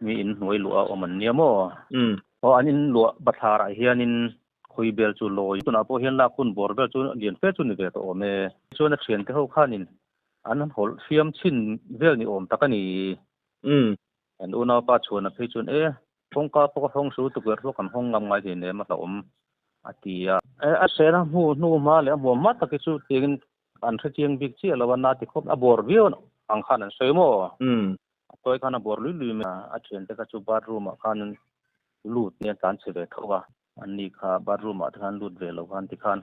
Mi in hnuai luah a awm an nia maw? Aw an in luah bathlar ah hianin khawi bel chu lawi tunah pawh hian lak hun bawr vel chu lian fe chu ni ve tawh awm e. Chuan a thiante ho khanin an hawlh hriam chhin vel ni awm tak a ni. An unaupa chhuana phei chuan e kawngka pawh ka hawng su tukverh pawh kan hawng ngam ngai thei nem a hlauhawm a ti a. E a sena hmu hnu hma leh a hmuam hma tak hi chu tiangin an hrechiang bik chiah lo a na ti khawp a bawr viau ang khan an sawi maw? A tawi khan a bawr lui lui mai a, a thiante kha chu bathroom ah khan an lut nia tlan chhe ve tho a, an ni kha bathroom ah te khan lut ve lo khan tikhan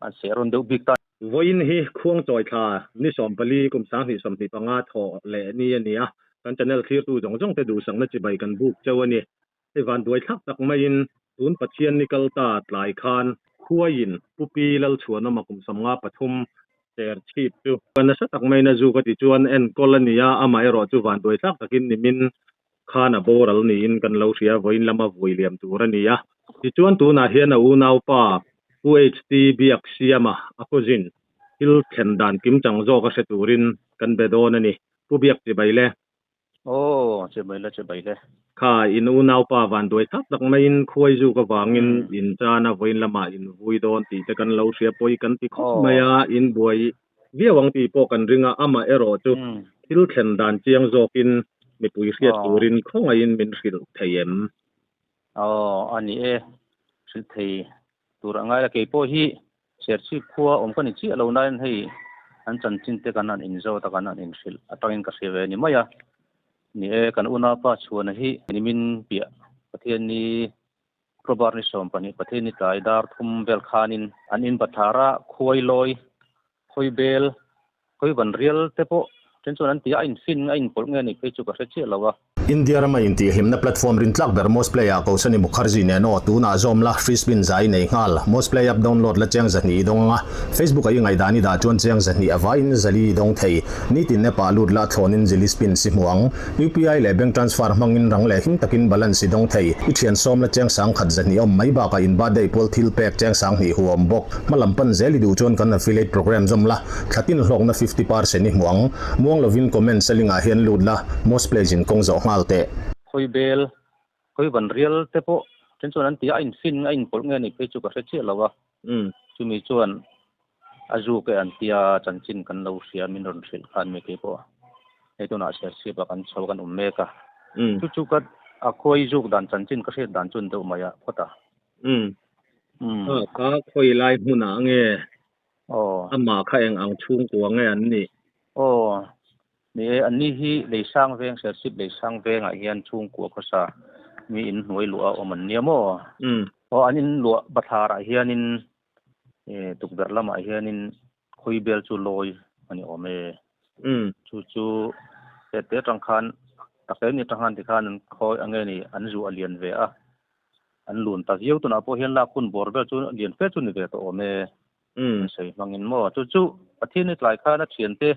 an seh rawn deuh bik ta. Vawiin hi Khuangchawi thla ni 14 kum 2025 thawh leh ni a ni a, kan channel thlirtu zawng zawng te duhsakna chibai kan buk cheu a ni. Hei vanduai thlak tak maiin tun Pathian ni kal ta tlai khan Khuaiin Pu Pi Lalchhuanawma kum 53 cher chhip chu ka nasa tak maiin a zuk a ti chuan enkawl a ni a, amaherawh chu vanduai thlak takin nimin khan a boral niin kan lo hria, vawiin lama vui liam tur a ni a. Tichuan tunah hian a unaupa Pu HT Biaksiama a cousin thil thlen dan kimchang zawk a hre turin kan be dawn a ni. Pu Biak chibai le. Aw, chibai le, chibai le. Kha, in unaupa vanduai tak tak maiin khuai zuk avangin in chana vawiin lamah in vui dawn tih te kan lo hria pawi kan ti khawp mai a, in buai viau ang tih pawh kan ring a, amah erawh chu thil thlen dan chiang zawkin mipui hriat turin khawngaihin min hrilh thei em? Aw, a ni e, hrilh thei tur a ngai la, keipawh hi Serchhip khua awm ka ni chiah lo nain hei an chanchin te kan han inzawt a, kan han inhrilh atangin ka hria ve a ni mai a. Ni e, kan unaupa Chhuana hi nimin piah Pathianni October ni 12 Pathianni tlai dar thum vel khanin an in bathlar a, khuai lawi, khawi bel, khawi van rial te pawh then chuan an ti a, a infin a inpawlh nge ni phei chu ka hre chiah lo a. India rama intihhlimna platform rintlak ber Mosplay ah Kosani Mukherjee nen aw tunah zawm la, free spin zai nei nghal. Mosplay app download la cheng 200 i dawng anga, Facebook a i ngaihdan i dah chuan cheng 200 a vaiin 400 i dawng thei. Nitin app ah lut la thlawnin zili spin si hmu ang. UPI leh bank transfer hmangin rang leh him takin balance i dawng thei. I thian sawm la cheng 10,200 awm mai bakah in birthday pual thil pek cheng 20 hu awm bawk. Hma lam pan zel i duh chuan kan affiliate program zawm la, thlatin hlawkna 50% i hmu ang. Muang lovin comment selling ah hian lut la, most place in kawng zawh nghal teh. Khawi bel, khawi van rial te pawh then chuan an ti a, a infin a inpawlh nge ni phei chu ka hre chiah lo a, chumi chuan a zuk e an tia chanchin kan lo hria min rawn hrilh khan mi kei pawh hei tunah Serchhip ah kan chho kan awm mek a, chu chu ka a khawi zuk dan chanchin ka hriat dan chuan deuh mai a phawt a. Kha khawi lai hmunah nge Aw. Amah kha eng ang chhungkua nge an nih? Aw. Ni e, anni hi Leisang veng, Serchhip Leisang vengah hian chhungkua khawsa mi in hnuai luah a awm an nia maw? Aw, an in luah bathlarah hianin tukverh lamah hianin khawi bel chu lawi a ni awm e. Chu chu hete atang khan tak em ni atang khan tikhan an khawi ange ni an zuah lian ve a. An lun ta viau tunah pawh hian lak hun bawr vel chu lian fe chu ni ve tawh awm e. An sawi hmangin maw? Chu chu Pathian ni tlai khan a thiante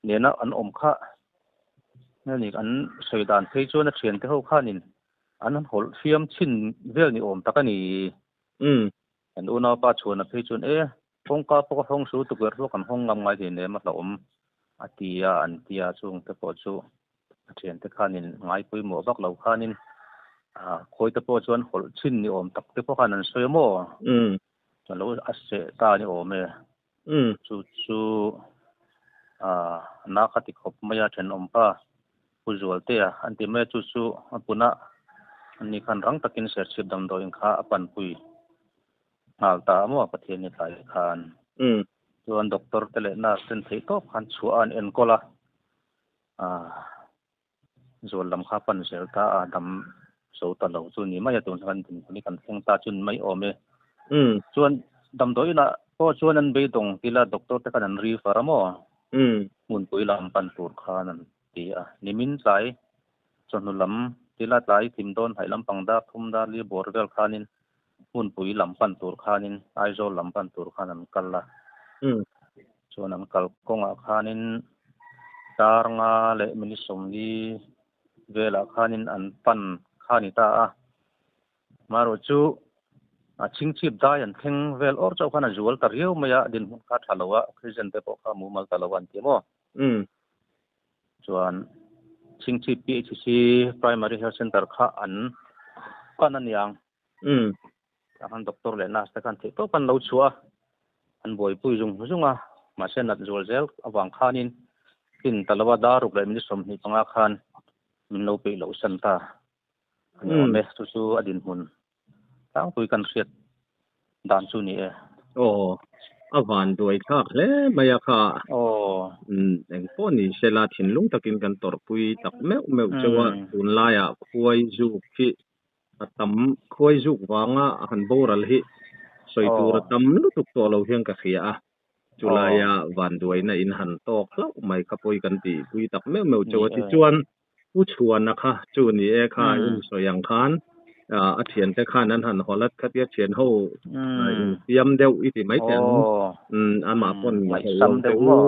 nena an awm kha nge ni an sawi dan phei chuan a thiante ho khanin an hawlh hriam chhin vel ni awm tak a ni. An unaupa chhuana phei chuan e kawngka pawh ka hawng su tukverh pawh kan hawng ngam ngai thei nem a hlauhawm a ti a an ti a chungte pawh chu A thiante khanin ngai pawimawh vak lo khanin khawi te pawh chuan hawlh chhin ni awm tak te pawh khan an sawi a maw? A lo a seh ta ni awm e. Chu chu na kha ti khawp mai a thenawm pa Pu Zualtea an ti mai a, chu chu a puna ani khan rang takin Serchhip damdawiin kha a panpui nghal ta a maw Pathian ni tlai khan. Chuan doctor te leh nurse ten theihtawp khan chhuah a an enkawl a. Zual lam kha pan zel ta a, dam zo ta lo chu ni mai a, tun kan dinhmun hi kan thleng ta chu ni mai awm e. Chuan damdawi inah pawh chuan an beidawng tila doctor te khan an refer a maw? Hmunpui lam pan tur khan an ti a, nimin tlai chawhnu lam tila tlai thim dawn haih lampang dar thum dar li bawr vel khanin hmunpui lam pan tur khanin Aizawl lam pan tur khan an kal a. Chuan an kal kawngah khanin dar nga leh minute 40 velah khanin an pan kha a ni ta a. Marawh chu a chhingchhip dai an thleng vel awr chauh khan a zual ta riau mai a, dinhmun kha a tha lo a, oxygen te pawh kha a mumal ta lo a an ti maw? Chuan Chhingchhip PHC Primary Health Centre kha an pan a niang. Tah khan doctor leh nurse te khan theihtawp an lo chhuah a, an buaipui zung zung a, mahse nat zual zel avang khanin tlin ta lo a, dar ruk leh minute 25 khan min lo peih loh san ta a ni awm e, chu chu a dinhmun tlangpui kan hriat dan chu ni e. Aw, a van duai thlak hle mai a kha. Aw. Eng pawh ni sela thinlung takin kan tawrhpui tak meuh meuh cheu a, tunlaiah khuai zuk hi a tam khuai zuk vanga a han boral hi sawi tur a tam lutuk tawh lo hian ka hria a, chulaia vanduaina in han tawk hlauh mai kha pawi kan tih pui tak meuh meuh chauh a. Tichuan Pu Chhuana kha chu ni e kha in sawi ang khan a thiante khan an han haw lat khatia thian ho infiam deuh i ti mai teh ang. Amah pawn ngaihsam deuh maw?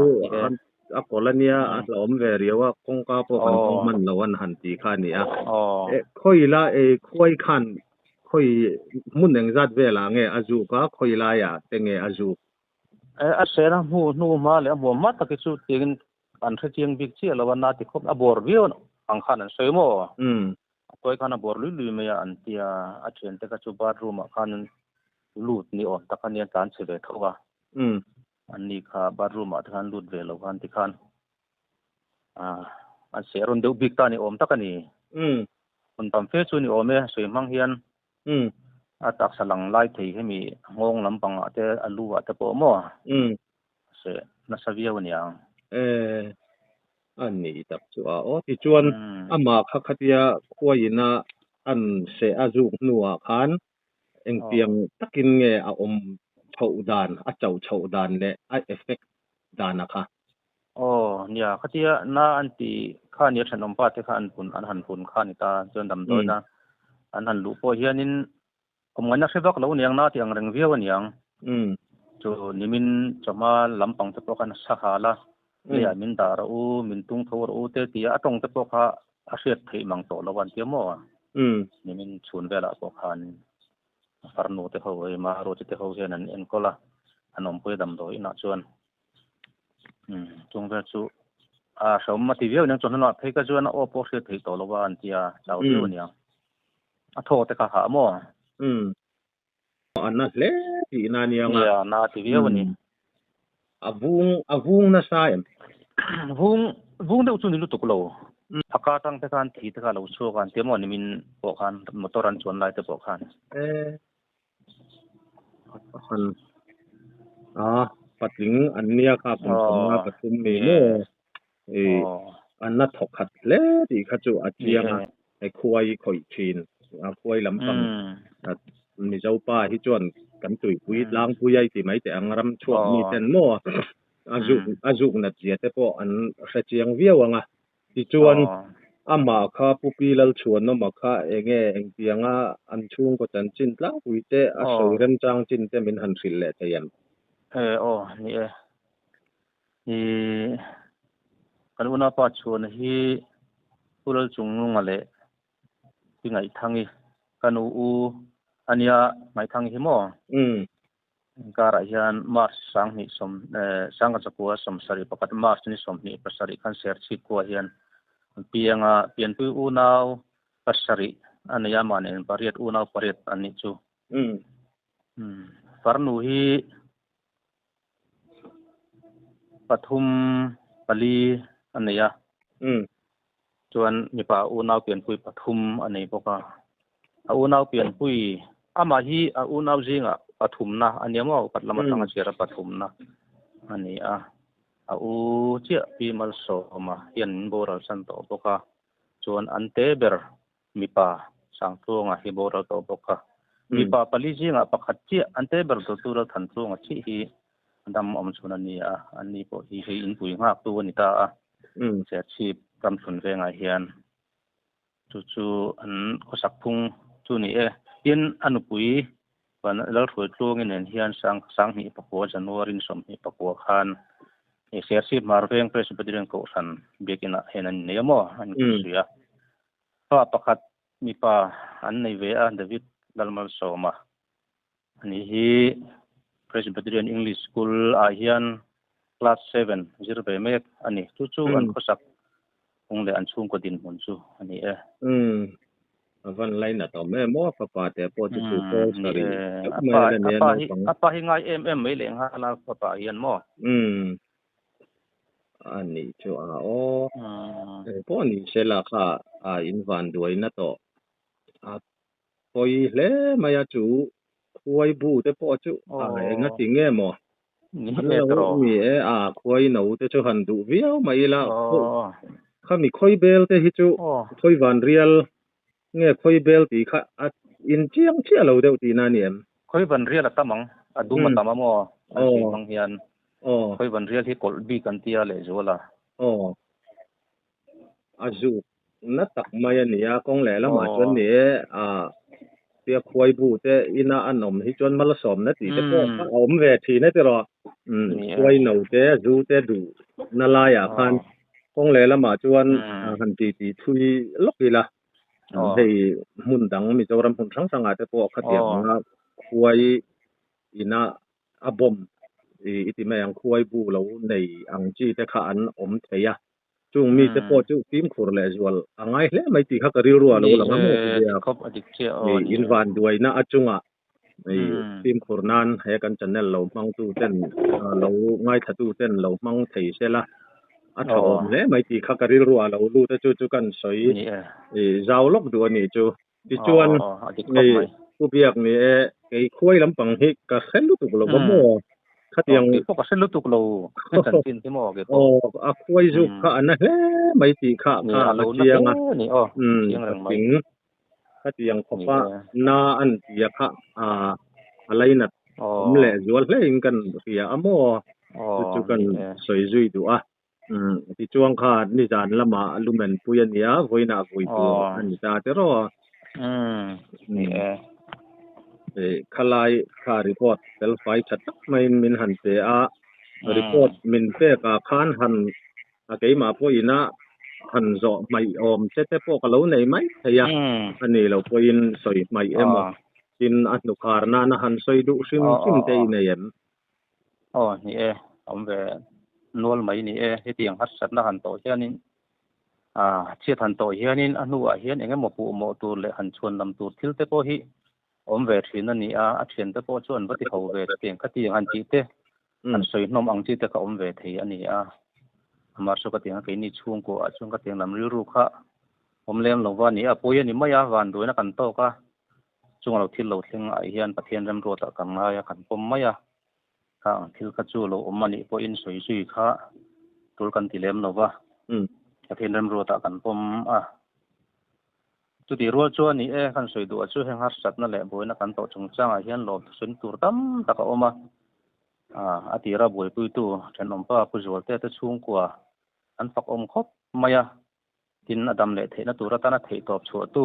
A kawlh a nia, a hlauhawm ve riau a, kawngka pawh kan hawng hman lo an han ti kha a ni a. Khawi la khuai khan khawi hmun engzat velah nge a zuk a, khawi laiah te nge a zuk? A sena hmu hnu hma leh a hmuam hma tak hi chu tiangin an hrechiang bik chiah lo a, na ti khawp a bawr viau ang khan an sawi maw? A tuai khan a bawr lui lui mai a an ti a, a thiante kha chu bathroom ah khan lut ni awm tak a nia tlan chhe ve tho a. An ni kha bathroom ah te khan lut ve lo khan ti khan ah an seh rawn deuh bik ta ni awm tak a ni. Hun tam fe chu ni awm e, sawi hmang hian a taksa lang lai thei hemi nghawng lampang ah te a lu ah te pawh maw seh nasa viau a niang. Eh a ni tak chu a aw tichuan amah kha khatia khuaiin a an seh a zuk hnuah khan Engtiang takin nge a awm chhoh dan, a chauh chhoh dan leh a effect dan a kha? Aw, nia, khatia na an ti kha nia thenawm pa te kha an pun, an han pun kha a ni ta, chuan damdawiina an han luh pawh hianin awm ngaihna hre vak lo aniang, na ti ang reng viau aniang. Chu nimin chawhma lampang te pawh khan a sa hal a, leiah min dah rawh u, min tung tho rawh u te tia a tawng te pawh kha a hriat theih mang tawh lo a an tia maw? Nimin chhun velah pawh khan farnu te ho hei Maruati te ho hian an enkawl a, an awmpui damdawi inah chuan chung vel chu a hrehawm a ti viau aniang chuan hnunah phei kha chuan a aw pawh hriat theih tawh lo a an tia chau viau aniang. A thaw te kha hah maw? A na hle tihna a nia nga. Nia, na ti viau a ni. A vung, a vung nasa em? Vung, vung deuh chu ni lutuk lo. A ka tang te khan thi te kha lo chhuak a, an tia maw nimin pawh khan motor an chuan lai te pawh khan. E, a han, a patling an nia kha kum sawmnga pathum mi maw? E, an la thawk khat hle tih kha chu a chiang a, he khuai khawih thin, a khuai lampang Mizo pa hi chuan kan tuipui tlangpui a i ti mai teh ang ram chhuak mi ten maw a zuk a zuk nat zia te pawh an hre chiang viau ang a, tichuan amah kha Pu Pi Lalchhuanawma kha enge engtianga an chhungkaw chanchin tlangpui te a sawi remchang chin te min han hrilh leh thei em? E aw ni e. Ih kan unaupa chhuahna hi Pu Lalchungnunga leh Pi Ngaihthangi ka nu u a nia Ngaihthangi hi maw? Inkarah hian March sanghnih sawm eh sangha chakua 71 March ni 27 khan Serchhip khua hian an piang a, pianpui unau pasarih a nei a, mahni in pariat unau pariat an nih chu. Farnu hi Pathum pali a nei a. Chuan mipa unau pianpui pathum a nei bawk a. A unau pianpui amah hi a unau zingah pathumna a nia maw? Upat lam atanga chhiar a pathumna a ni a. A u chiah Pi Malsawma hian min boral san tawh bawk a. Chuan an te ber Mipa Sangtluanga hi boral tawh bawk a. Mipa pali zingah pakhat chiah an te ber tur tura Thantluanga chiah hi dam awm chhun a ni a, an ni pawh hi hei inpui nghaktu a ni ta a. Serchhip ramchhun vengah hian chu chu an khawsak phung chu ni e. Tin, a nupui Lalhruaitluangi nen hian 2009 January 24 khan Serchhip Hmar Veng Presbyterian Kohhran biakinah hian an innei a maw? An inkhawih a. Fa pakhat mipa an nei ve a, David Lalmalsawma a ni hi Presbyterian English School ah hian class seven zir ve mek a ni. Chu chu an khawsak phung leh an chhungkaw dinhmun chu a ni e. Umm a van lainat awm em aw fapa te pawh chu chu pawl Ni sarih e deuh a mai pa a la a nia pa hi naupang. a pa hi ngai em em mai leh nghal a fapa hian maw. Umm a nih chu a aw eng pawh ni se la kha a in van duaina tawh a pawi hle mai a chu khuai bu te pawh chu a enga ti nge maw an lo ni e a khuai no te chu han duh viau mai ila khami khawi bel te hi chu khawi van rial nge khawi bel tih kha a in chiang chiah lo deuh tihna a ni em? Khawi van rial a tam ang, a dum a tam a maw an sawi hmang hian khawi van rial hi kawlh bik an tia lehzual a. Aw. A zuk na tak mai a ni a, kawng leh lamah chuan ni e, a tia khuai bu te ina an awm hi chuan malsawmna tih te pawh a awm ve thin e tiraw. Umm khuai no te zu te duh na laiah khan kawng leh lamah chuan han ti ti thui lawk ila hei hmun dang Mizoram hmun hrang hrangah te pawh khatiang anga khuai ina a bomb i ti mai ang khuai bu lo nei ang chi te kha an awm thei a. Chung mite pawh chu fimkhur leh zual a ngai hle mai tih kha ka rilru a lo lang a maw tia in van duaina a chungah fimkhur nan he kan channel lo hmangtu ten lo ngaithlatu ten lo hmang thei sela a tha awm hle mai tih kha ka rilru a lo lut a chu chu kan sawi zau lawk duh a nih chu. Tichuan Pu Biak ni e, kei khuai lampang hi ka hre lutuk lo va maw? Khatiang Kei pawh ka hre lutuk lo chanchin hi maw kei pawh. Aw, a khuai zuk kha a na hle mai tih kha kha a chiang a. Umm, a tling. Khatiang khawpa na an tia kha a lainat awm leh zual hle in kan hria a maw? Chu chu kan sawi zui duh a. Umm tichuan kha nizan lamah lumen pui a nia, vawiinah vui tur a ni ta tiraw? Umm ni e. Khalai kha report fel fai tha tak maiin min han pe a, report min pek ah khan han a keimah pawhin a han zawh hmaih awm che te pawh ka lo nei mai thei a, a nih loh pawhin sawi hmaih emaw tin a hnukhar nana han sawi duh hrim hrim te i nei em? Aw ni e, awm ve nual mai ni e, hetiang harsatna han tawh hianin ah chhiat han tawh hianin a hnuah hian eng emaw puhmawh tur leh han chhuan lam tur thil te pawh hi awm ve thin a ni a, a thian te pawh chu an va ti ho ve chutiang khatiang han tih te han sawi hnawm ang chi te kha awm ve thei a ni a, amah chu ka tiang a keini chhungkuah ah chuan ka tiang lam rilru kha awm lem lo va ni a, pawi a ni mai a, vanduaina kan tawk a. Chunga lo thil lo thleng ah hian Pathian remruatah kan ngai a, kan pawm mai a. Kha ang thil kha chu lo awm a nih pawhin sawi zui kha tul kan ti lem lo va. Pathian remruatah kan pawm a. Chutih rual chuan ni e, kan sawi duh ah chu heng harsatna leh buaina kan tawh chungchangah hian lawm thusawi tur tam tak a awm a. A tira buaipuitu thenawmpa Pu Zualte te chhungkua an fak awm khawp mai a. Tin, a dam leh theihna tur atana theihtawp chhuahtu,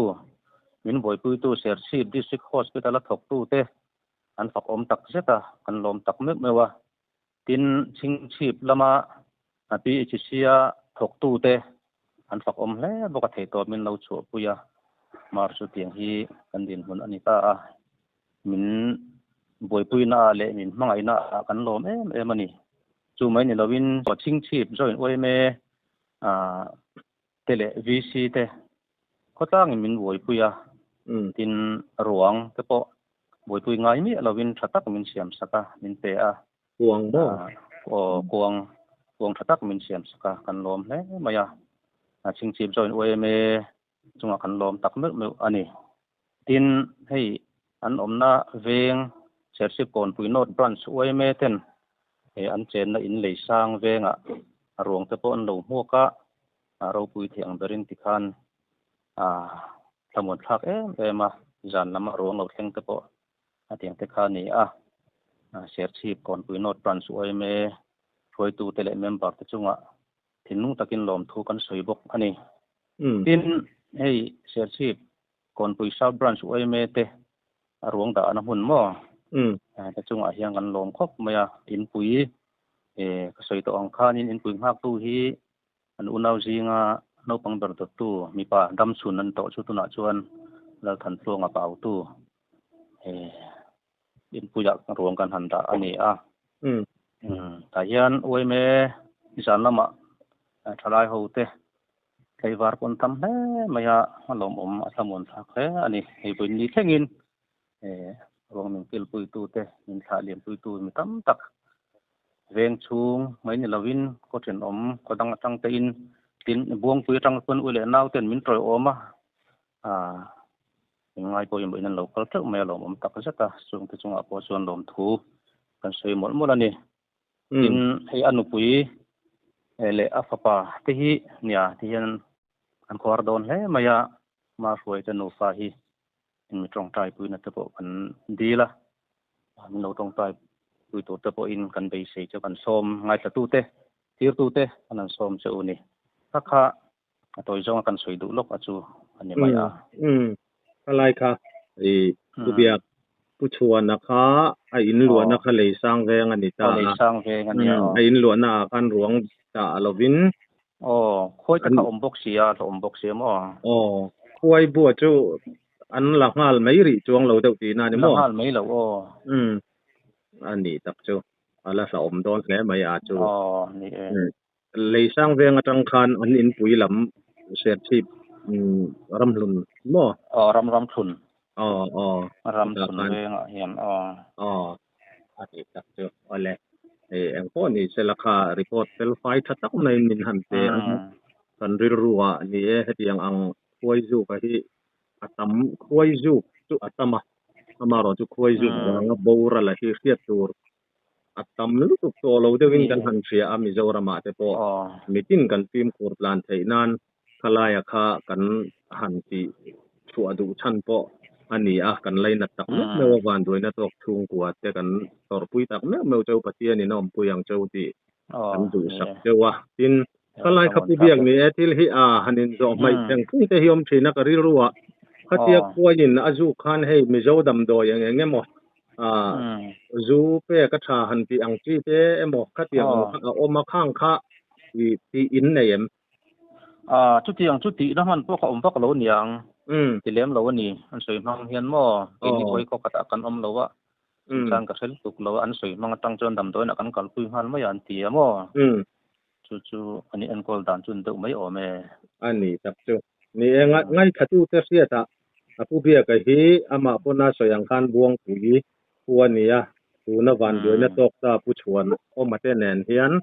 min buaipuitu Serchhip District Hospital-a thawktute an fakawm tak zet a, kan lawm tak meuh meuh a. Tin, Chhingchhip lama PHC-a thawktute an fakawm hle bawk a, theihtawp min lo chhuahpui a. Mar chu tiang hi kan dinhmun a ni ta a, min buaipuinaah leh min hmangaihnaah kan lawm em em a ni. Chu mai ni loin Chhingchhip Joint yma te leh VC te khawtlangin min buaipui a, tin ruang te pawh buaipui ngai miah lovin tha tak min siam sak a, min pe a. Kuang maw? Aw, kuang, kuang tha tak min siam sak a, kan lawm hle mai a. Chhingchhip Joint yma chungah kan lawm tak meuh meuh a ni. Tin, hei an awmna veng Serchhip Kawnpui North Branch yma ten he an chenna in lei sang vengah a ruang te pawh an lo hmuak a, a ropui thei ang berin tikhan a thlamuan thlak em em a, zan lam a ruang lo thleng te pawh a tiang te kha a ni a. Serchhip Kawnpui North Branch yma hruaitute leh member te chungah thinlung takin lawmthu kan sawi bawk a ni. Tin, hei Serchhip Kawnpui South Branch yma te a ruang dah na hmun maw? Te chungah hian kan lawm khawp mai a, inpui ka sawi tawh ang khanin inpui nghaktu hi an unau zinga naupang ber dawttu mipa damchhun an tawh chu tunah chuan Lalthantluanga pautu inpuiah ruang kan han dah a ni a. Tah hian yma zan lamah thalai ho te. Tlaivar pawn tam hle mai a, a lawmawm a thlamuan thlak hle a ni. Hei vawiin ni thlengin ruang min kilpuitute, min thlah liampuitu mi tam tak veng chhung mai ni lovin khaw thenawm khaw dang atang tein tin Buangpui atang chuan ui leh nau ten min tawiawm a, min ngai pawimawhin an lo kal teuh mai a lawmawm tak zet a, chungte chungah pawh chuan lawmthu kan sawi mawlh mawlh a ni. Tin, hei a nupui leh a fapa te hi nia ti hian an khuar dawn hle mai a, ma hruaite nufa hi mi tawngtai puina te pawh kan dil a, min lo tawngtai pui tur te pawhin kan beisei chu kan sawm ngaithlatute, tirtute an han sawm che u ni. Kha kha a tawi zawnga kan sawi duh lawk a chu a ni mai a. Umm khalai kha i Pu Biak Pu Chhuana kha a in luahna kha lei sang veng a ni ta a. Lei sang veng a nia. A in luahna ah khan ruang dah lovin. Aw khuai te kha awm bawk si a, hlawh awm bawk si a maw? Aw khuai bua chu an la nghal mai rih chuang lo deuh tihna a ni maw? La nghal mai lo aw. Umm a nih tak chu a la hlauhawm dawn hle mai a chu. Aw ni e. Leisang veng atang khan an inpui lam Serchhip Ramhlun maw? Aw ram Ramthlun. Aw aw. Ramthlun vengah hian aw. Aw a tih tak chu awle. Hei eng pawh ni sela kha report fel fai tha tak maiin min han pe a. Kan rilru ah ni e hetiang ang khuai zuk a hi a tam khuai zuk chu a tam a. Amaherawhchu chu khuai zuk vanga boral a hi hriat tur A tam lutuk tawh lo deuhin kan han hria a, Mizoramah te pawh mitin kan fimkhur tlan theih nan khalaia kha kan han tih chhuah duh chhan pawh a ni a, kan lainat tak meuh meuh a, vanduaina tawk chhungkua te kan tawrhpui tak meuh meuh cheu Pathianin a awmpui ang cheu tih kan duhsak deuh a. Tin, khalai kha pu biak ni e, thil hi a han inzawh hmaih theng phung te hi awm thin a, ka rilru ah khatia khuaiin a zuk khan hei Mizo damdawi eng eng emaw Zu pek a tha han tih ang chi te emaw khatiang ang kha a awm a, khang kha i tih in nei em? Chutiang chu tihna hman pawh kha awm vak lo niang, ti lem lo a ni. An sawi hmang hian maw keini pawi khaw khatah kan awm lo a, chungchang ka hre lutuk lo a, an sawi hmang atang chuan damdawiinah kan kalpui nghal mai a an ti a maw? Chu chu an enkawl dan chu ni deuh mai awm e. A ni tak chu. Ni e, ngaithlatute hriatah a pu Biaka hi amah pawna sawi ang khan Buangpui pu a ni a, tuna vanduaina tawk ta Pu Chhuan Awma te nen hian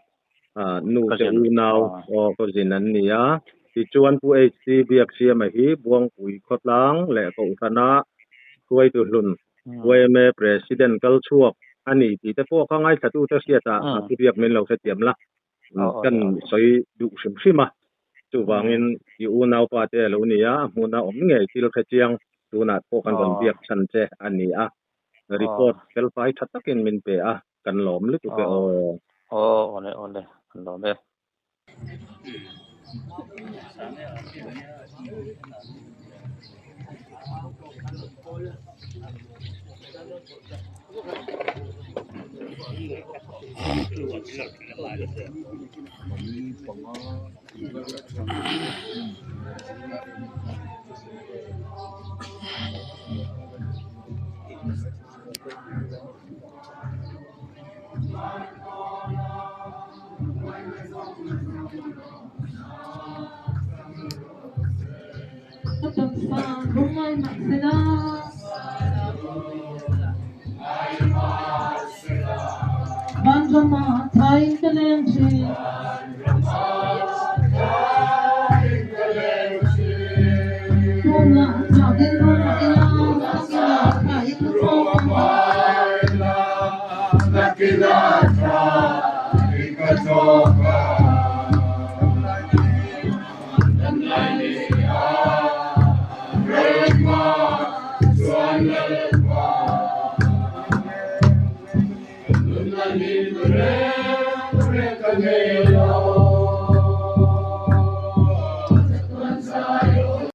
nu te unau aw cousin an ni a. Tichuan Pu HC Biaksiama hi Buangpui khawtlang leh Kohhrana hruaitu hlun YMA President kal chhuak a ni tih te pawh kha ngaithlatute hriatah a pu biak min lo hrethiam la, kan sawi duh hrim hrim a. Chuvangin i unaupa te a lo ni a, a hmuna awm ngei thil hrechiang tunah pawh kan rawn biak chhan che a ni a. Report felfai tha takin min pe a, kan lawm lutuk e aw. Aw, awle awle, kan lawm e. Ka taksa lungngai mahsela. Vanrama thain ka leng thin. Tunah chak in rawng mah ila, nakinah thain ka chawk ang.